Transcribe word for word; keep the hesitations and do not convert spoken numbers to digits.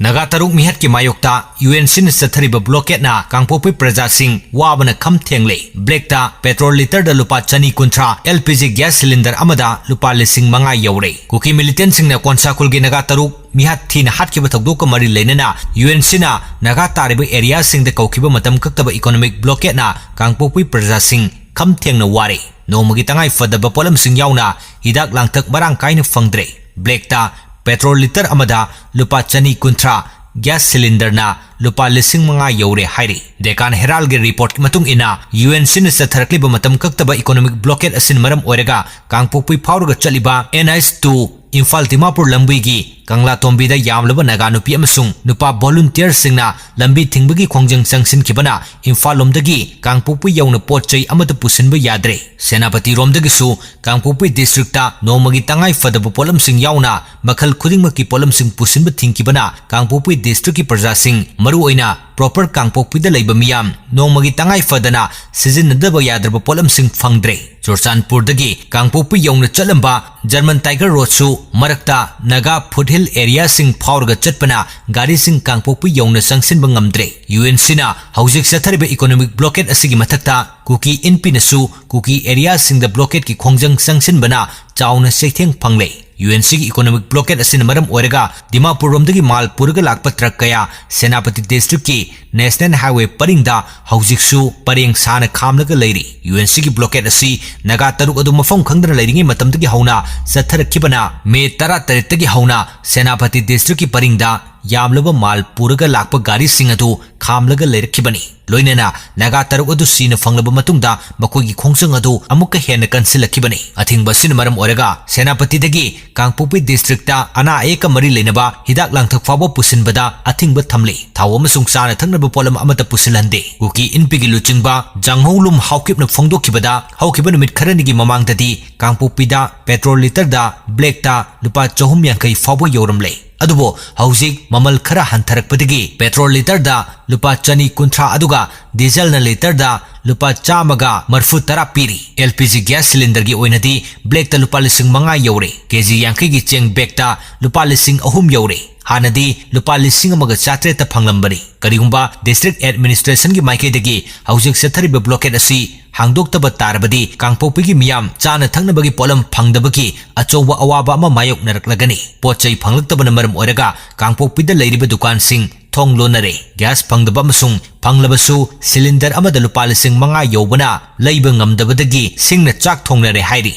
ꯅꯥꯒꯥ ꯇꯔꯨꯛ ꯃꯤꯍꯠꯀꯤ ꯃꯥꯌꯣꯛꯇ U N ꯁꯤꯅ ꯆꯠꯊꯔꯤꯕ ꯕ꯭ꯂꯣꯀꯦꯠꯅ ꯀꯥꯡꯄꯣꯛꯄꯤ ꯄ꯭ꯔꯖꯥꯁꯤꯡ ꯋꯥꯕꯅ ꯈꯝ ꯊꯦꯡꯂꯦ꯫ ꯕ꯭ꯂꯦꯛꯇ ꯄꯦꯇ꯭ꯔꯣꯜ ꯂꯤꯇꯔꯗ ꯂꯨꯄꯥ ꯆꯅꯤ ꯀꯨꯟꯊ꯭ꯔꯥ, L P G gas cylinder ꯑꯃꯗ ꯂꯨꯄꯥ ꯂꯤꯁꯤꯡ ꯃꯉꯥ ꯌꯧꯔꯦ꯫ ꯀꯨꯀꯤ ꯃꯤꯂꯤꯇꯦꯟꯁꯤꯡꯅ ꯀꯣꯟꯁꯥ ꯈꯨꯜꯒꯤ ꯅꯥꯒꯥ ꯇꯔꯨꯛ ꯃꯤꯍꯥꯠ ꯊꯤꯅ ꯍꯥꯠꯈꯤꯕ ꯊꯧꯗꯣꯛꯀ ꯃꯔꯤ ꯂꯩꯅꯅ ꯌꯨ ꯑꯦꯟ ꯁꯤꯅ ꯅꯥꯒꯥ ꯇꯥꯔꯤꯕ ꯑꯦꯔꯤꯌꯥꯁꯤꯡꯗ ꯀꯧꯈꯤꯕ ꯃꯇꯝ ꯀꯛꯇꯕ ꯏꯀꯣꯅꯣꯃꯤꯛ ꯕ꯭ꯂꯣꯀꯦꯠꯅ ꯀꯥꯡꯄꯣꯛꯄꯤ ꯄ꯭ꯔꯖꯥꯁꯤꯡ ꯈꯝ ꯊꯦꯡꯅ ꯋꯥꯔꯦ꯫ ꯅꯣꯡꯃꯒꯤ ꯇꯉꯥꯏ ꯐꯗꯕ ꯄꯣꯠꯂꯝꯁꯤꯡ ꯌꯥꯎꯅ ꯍꯤꯗꯥꯛ ꯂꯥꯡꯊꯛ ꯃꯔꯥꯡ ꯀꯥꯏꯅ ꯐꯪꯗ꯭ꯔꯦ꯫ ꯕ꯭ꯂꯦꯛꯇ ꯄꯦꯇ꯭ꯔꯣꯜ ꯂꯤꯇꯔ ꯑꯃꯗ ꯂꯨꯄꯥ ꯆꯅꯤ ꯀꯨꯟꯊ꯭ꯔꯥ, ꯒ꯭ꯌꯥꯁ ꯁꯤꯂꯤꯟꯗꯔꯅ ꯂꯨꯄꯥ ꯂꯤꯁꯤꯡ ꯃꯉꯥ ꯌꯧꯔꯦ ꯍꯥꯏꯔꯤ꯫ ꯗꯦꯀꯥꯟ ꯍꯦꯔꯥꯜꯒꯤ ꯔꯤꯄꯣꯔꯠꯀꯤ ꯃꯇꯨꯡ ꯏꯟꯅ, ꯌꯨ ꯑꯦꯟ ꯁꯤꯅ ꯆꯠꯊꯔꯛꯂꯤꯕ ꯃꯇꯝ ꯀꯛꯇꯕ ꯏꯀꯣꯅꯣꯃꯤꯛ ꯕ꯭ꯂꯣꯀꯦꯠ ꯑꯁꯤꯅ ꯃꯔꯝ ꯑꯣꯏꯔꯒ ꯀꯥꯡꯄꯣꯛꯄꯤ ꯐꯥꯎꯔꯒ ꯆꯠꯂꯤꯕ N H two Imphal Dimapur ꯂꯝꯕꯤꯒꯤ ꯀꯪꯂꯥꯇꯣꯝꯕꯤꯗ ꯌꯥꯝꯂꯕ ꯅꯥꯒꯥ ꯅꯨꯄꯤ ꯑꯃꯁꯨꯡ ꯅꯨꯄꯥ ꯚꯣꯂꯨꯟꯇꯤꯌꯔꯁꯤꯡꯅ ꯂꯝꯕꯤ ꯊꯤꯡꯕꯒꯤ ꯈꯣꯡꯖꯪ ꯆꯪꯁꯤꯟꯈꯤꯕꯅ ꯏꯝꯐꯥꯜ ꯂꯣꯝꯗꯒꯤ ꯀꯥꯡꯄꯣꯛꯄꯤ ꯌꯧꯅ ꯄꯣꯠ ꯆꯩ ꯑꯃꯠꯇ ꯄꯨꯁꯤꯟꯕ ꯌꯥꯗ꯭ꯔꯦ꯫ ꯁꯦꯅꯥꯄꯇꯤꯔꯣꯝꯗꯒꯤꯁꯨ ꯀꯥꯡꯄꯣꯛꯄꯤ ꯗꯤꯁꯇ꯭ꯔꯤꯛꯇ ꯅꯣꯡꯃꯒꯤ ꯇꯉꯥꯏ ꯐꯗꯕ ꯄꯣꯠꯂꯝꯁꯤꯡ ꯌꯥꯎꯅ ꯃꯈꯜ ꯈꯨꯗꯤꯡꯃꯛꯀꯤ ꯄꯣꯠꯂꯝꯁꯤꯡ ꯄꯨꯁꯤꯟꯕ ꯊꯤꯡꯈꯤꯕꯅ ꯀꯥꯡꯄꯣꯛꯄꯤ ꯗꯤꯁꯇ꯭ꯔꯤꯛꯀꯤ ꯄ꯭ꯔꯖꯥꯁꯤꯡ, ꯃꯔꯨꯑꯣꯏꯅ ꯄ꯭ꯔꯣꯄꯔ ꯀꯥꯡꯄꯣꯛꯄꯤꯗ ꯂꯩꯕ ꯃꯤꯌꯥꯝ, ꯅꯣꯡꯃꯒꯤ ꯇꯉꯥꯏ ꯐꯗꯅ ꯁꯤꯖꯤꯟꯅꯗꯕ ꯌꯥꯗ꯭ꯔꯕ ꯄꯣꯠꯂꯝꯁꯤꯡ ꯐꯪꯗ꯭ꯔꯦ꯫ ꯆꯨꯔꯆꯥꯟꯄꯨꯔꯗꯒꯤ ꯀꯥꯡꯄꯣꯛꯄꯤ ꯌꯧꯅ ꯆꯠꯂꯝꯕ ꯖꯔꯃꯟ ꯇꯥꯏꯒꯔ ꯔꯣꯗꯁꯨ ꯃꯔꯛꯇ ꯅꯥꯒꯥ ꯐꯨꯠꯍꯤꯜ ꯑꯦꯔꯤꯌꯥꯁꯤꯡ ꯐꯥꯎꯔꯒ ꯆꯠꯄꯅ ꯒꯥꯔꯤꯁꯤꯡ ꯀꯥꯡꯄꯣꯛꯄꯤ ꯌꯧꯅ ꯆꯪꯁꯤꯟꯕ ꯉꯝꯗ꯭ꯔꯦ꯫ ꯌꯨ ꯑꯦꯟ ꯁꯤꯅ ꯍꯧꯖꯤꯛ ꯆꯠꯊꯔꯤꯕ ꯏꯀꯣꯅꯣꯃꯤꯛ ꯕ꯭ꯂꯣꯀꯦꯠ ꯑꯁꯤꯒꯤ ꯃꯊꯛꯇ ꯀꯨꯀꯤ ꯏꯟꯄꯤꯅꯁꯨ ꯀꯨꯀꯤ ꯑꯦꯔꯤꯌꯥꯁꯤꯡꯗ ꯕ꯭ꯂꯣꯀꯦꯠꯀꯤ ꯈꯣꯡꯖꯪ ꯆꯪꯁꯤꯟꯕꯅ ꯆꯥꯎꯅ ꯆꯩꯊꯦꯡ ꯐꯪꯂꯦ꯫ ꯌꯨ ꯑꯦꯟ ꯁꯤꯒꯤ ꯏꯀꯣꯅꯣꯃꯤꯛ ꯕ꯭ꯂꯣꯀꯦꯠ ꯑꯁꯤꯅ ꯃꯔꯝ ꯑꯣꯏꯔꯒ ꯗꯤꯃꯥꯄꯨꯔꯔꯣꯝꯗꯒꯤ ꯃꯥꯜ ꯄꯨꯔꯒ ꯂꯥꯛꯄ ꯇ꯭ꯔꯛ ꯀꯌꯥ ꯁꯦꯅꯥꯄꯇꯤ ꯗꯤꯁꯇ꯭ꯔꯤꯛꯀꯤ ꯅꯦꯁꯅꯦꯜ ꯍꯥꯏꯋꯦ ꯄꯔꯤꯡꯗ ꯍꯧꯖꯤꯛꯁꯨ ꯄꯔꯦꯡ ꯁꯥꯅ ꯈꯥꯝꯂꯒ ꯂꯩꯔꯤ꯫ ꯌꯨ ꯑꯦꯟ ꯁꯤꯒꯤ ꯕ꯭ꯂꯣꯀꯦꯠ ꯑꯁꯤ ꯅꯥꯒꯥ ꯇꯔꯨꯛ ꯑꯗꯨ ꯃꯐꯝ ꯈꯪꯗꯅ ꯂꯩꯔꯤꯉꯩ ꯃꯇꯝꯗꯒꯤ ꯍꯧꯅ ꯆꯠꯊꯔꯛꯈꯤꯕꯅ ꯃꯦ ꯇꯔꯥꯇꯔꯦꯠꯇꯒꯤ ꯍꯧꯅ ꯁꯦꯅꯥꯄꯇꯤ ꯗꯤꯁꯇ꯭ꯔꯤꯛꯀꯤ ꯄꯔꯤꯡꯗ ꯌꯥꯝꯂꯕ ꯃꯥꯜ ꯄꯨꯔꯒ ꯂꯥꯛꯄ ꯒꯥꯔꯤꯁꯤꯡ ꯑꯗꯨ ꯈꯥꯝꯂꯒ ꯂꯩꯔꯛꯈꯤꯕꯅꯤ꯫ ꯂꯣꯏꯅꯅ ꯅꯥꯒꯥ ꯇꯔꯨꯛ ꯑꯗꯨ ꯁꯤꯅ ꯐꯪꯂꯕ ꯃꯇꯨꯡꯗ ꯃꯈꯣꯏꯒꯤ ꯈꯣꯡꯖꯪ ꯑꯗꯨ ꯑꯃꯨꯛꯀ ꯍꯦꯟꯅ ꯀꯟꯁꯤꯜꯂꯛꯈꯤꯕꯅꯤ꯫ ꯑꯊꯤꯡꯕ ꯑꯁꯤꯅ ꯃꯔꯝ ꯑꯣꯏꯔꯒ ꯁꯦꯅꯥꯄꯇꯤꯗꯒꯤ ꯀꯥꯡꯄꯣꯛꯄꯤ ꯗꯤꯁꯇ꯭ꯔꯤꯛꯇ ꯑꯅꯥ ꯑꯌꯦꯛꯀ ꯃꯔꯤ ꯂꯩꯅꯕ ꯍꯤꯗꯥꯛ ꯂꯥꯡꯊꯛ ꯐꯥꯎꯕ ꯄꯨꯁꯤꯟꯕꯗ ꯑꯊꯤꯡꯕ ꯊꯝꯂꯤ꯫ ꯊꯥꯎ ꯑꯃꯁꯨꯡ ꯆꯥꯅ ꯊꯛꯅꯕ ꯄꯣꯠꯂꯝ ꯑꯃꯠꯇ ꯄꯨꯁꯤꯜꯍꯟꯗꯦ꯫ ꯀꯨꯀꯤ ꯏꯟꯄꯤꯒꯤ ꯂꯨꯆꯤꯡꯕ ꯖꯥꯡꯍꯧꯂꯨꯝ ꯍꯥꯎꯀꯤꯞꯅ ꯐꯣꯡꯗꯣꯛꯈꯤꯕꯗ, ꯍꯧꯈꯤꯕ ꯅꯨꯃꯤꯠ ꯈꯔꯅꯤꯒꯤ ꯃꯃꯥꯡꯗꯗꯤ ꯀꯥꯡꯄꯣꯛꯄꯤꯗ ꯄꯦꯇ꯭ꯔꯣꯜ ꯂꯤꯇꯔꯗ ꯕ꯭ꯂꯦꯛꯇ ꯂꯨꯄꯥ ꯆꯍꯨꯝ ꯌꯥꯡꯈꯩ ꯐꯥꯎꯕ ꯌꯧꯔꯝꯂꯦ꯫ ꯑꯗꯨꯕꯨ ꯍꯧꯖꯤꯛ ꯃꯃꯜ ꯈꯔ ꯍꯟꯊꯔꯛꯄꯗꯒꯤ ꯄꯦꯇ꯭ꯔꯣꯜ ꯂꯤꯇꯔꯗ ꯂꯨꯄꯥ ꯆꯅꯤ ꯀꯨꯟꯊ꯭ꯔꯥ ꯑꯗꯨꯒ ꯗꯤꯖꯜꯅ ꯂꯤꯇꯔꯗ ꯂꯨꯄꯥ ꯆꯥꯝꯃꯒ ꯃꯔꯤꯐꯨ ꯇꯔꯥ ꯄꯤꯔꯤ꯫ ꯑꯦꯜ ꯄꯤ ꯖꯤ ꯒ꯭ꯌꯥꯁ ꯁꯤꯂꯤꯟꯗꯔꯒꯤ ꯑꯣꯏꯅꯗꯤ ꯕ꯭ꯂꯦꯛꯇ ꯂꯨꯄꯥ ꯂꯤꯁꯤꯡ ꯃꯉꯥ ꯌꯧꯔꯦ꯫ ꯀꯦ ꯖꯤ ꯌꯥꯡꯈꯩꯒꯤ ꯆꯦꯡ ꯕꯦꯛꯇ ꯂꯨꯄꯥ ꯂꯤꯁꯤꯡ ꯑꯍꯨꯝ ꯌꯧꯔꯦ꯫ ꯍꯥꯟꯅꯗꯤ ꯂꯨꯄꯥ ꯂꯤꯁꯤꯡ ꯑꯃꯒ ꯆꯥꯇ꯭ꯔꯦꯠꯇ ꯐꯪꯂꯝꯕꯅꯤ꯫ ꯀꯔꯤꯒꯨꯝꯕ ꯗꯤꯁꯇ꯭ꯔꯤꯛ ꯑꯦꯗꯃꯤꯅꯤꯁꯇ꯭ꯔꯦꯁꯟꯒꯤ ꯃꯥꯏꯀꯩꯗꯒꯤ ꯍꯧꯖꯤꯛ ꯆꯠꯊꯔꯤꯕ ꯕ꯭ꯂꯣꯀꯦꯠ ꯑꯁꯤ ꯍꯥꯡꯗꯣꯛꯇꯕ ꯇꯥꯔꯕꯗꯤ ꯀꯥꯡꯄꯣꯛꯄꯤꯒꯤ ꯃꯤꯌꯥꯝ ꯆꯥꯅ ꯊꯛꯅꯕꯒꯤ ꯄꯣꯠꯂꯝ ꯐꯪꯗꯕꯒꯤ ꯑꯆꯧꯕ ꯑꯋꯥꯕ ꯑꯃ ꯃꯥꯌꯣꯛꯅꯔꯛꯂꯒꯅꯤ꯫ ꯄꯣꯠ ꯆꯩ ꯐꯪꯂꯛꯇꯕꯅ ꯃꯔꯝ ꯑꯣꯏꯔꯒ ꯀꯥꯡꯄꯣꯛꯄꯤꯗ ꯂꯩꯔꯤꯕ ꯗꯨꯀꯥꯟꯁꯤꯡ ꯊꯣꯡ ꯂꯣꯟꯅꯔꯦ꯫ ꯒ꯭ꯌꯥꯁ ꯐꯪꯗꯕ ꯑꯃꯁꯨꯡ ꯐꯪꯂꯕꯁꯨ ꯁꯤꯂꯤꯟꯗꯔ ꯑꯃꯗ ꯂꯨꯄꯥ ꯂꯤꯁꯤꯡ ꯃꯉꯥ ꯌꯧꯕꯅ ꯂꯩꯕ ꯉꯝꯗꯕꯗꯒꯤ ꯁꯤꯡꯅ ꯆꯥꯛ ꯊꯣꯡꯅꯔꯦ ꯍꯥꯏꯔꯤ꯫